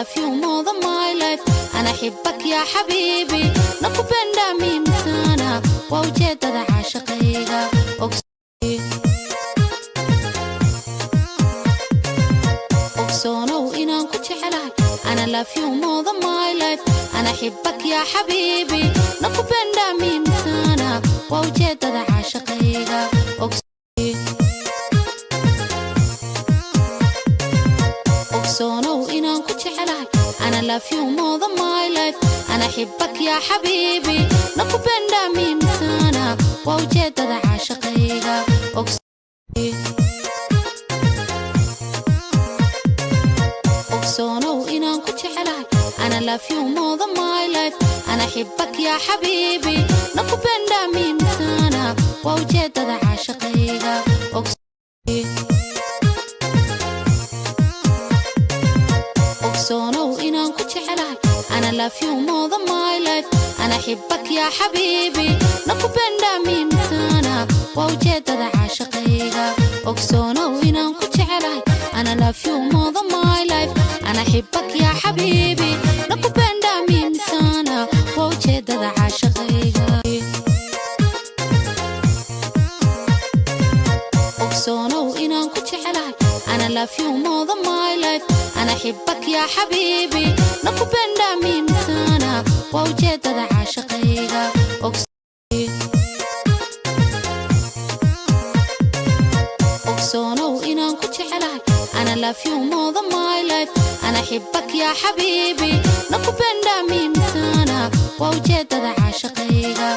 love you more than my life. أنا أحبك يا حبيبي, nakupenda mimi sana, waa ujeedada caashaqayga. Ogsoonow inaan ku jecelahay. أنا love you more than my life. أنا أحبك يا حبيبي, nakupenda mimi sana, waa ujeedada caashaqayga. Ogsoonow inaan ku jecelahay. أنا love you more than my life. أنا أحبك يا حبيبي, nakupenda mimi sana, waa ujeedada caashaqayga. Ogsoonow inaan ku jecelahay. أنا love you more than my life. أنا أحبك يا حبيبي, nakupenda mimi sana, waa ujeedada caashaqayga. Ogsoonow inaan ku jecelahay. أنا love you more than my life. أنا أحبك يا حبيبي, nakupenda mimi sana, waa ujeedada caashaqayga. Ogsoonow inaan ku jecelahay. أنا love you more than my life. أنا أحبك يا حبيبي, nakupenda mimi sana, waa ujeedada caashaqayga. Ogsoonow inaan ku jecelahay. أنا love you more than my life. أنا أحبك يا حبيبي, nakupenda mimi sana, waa ujeedada caashaqayga. Ogsoonow inaan ku jecelahay. أنا love you more than my life. أنا أحبك يا حبيبي, nakupenda mimi sana, waa ujeedada caashaqayga.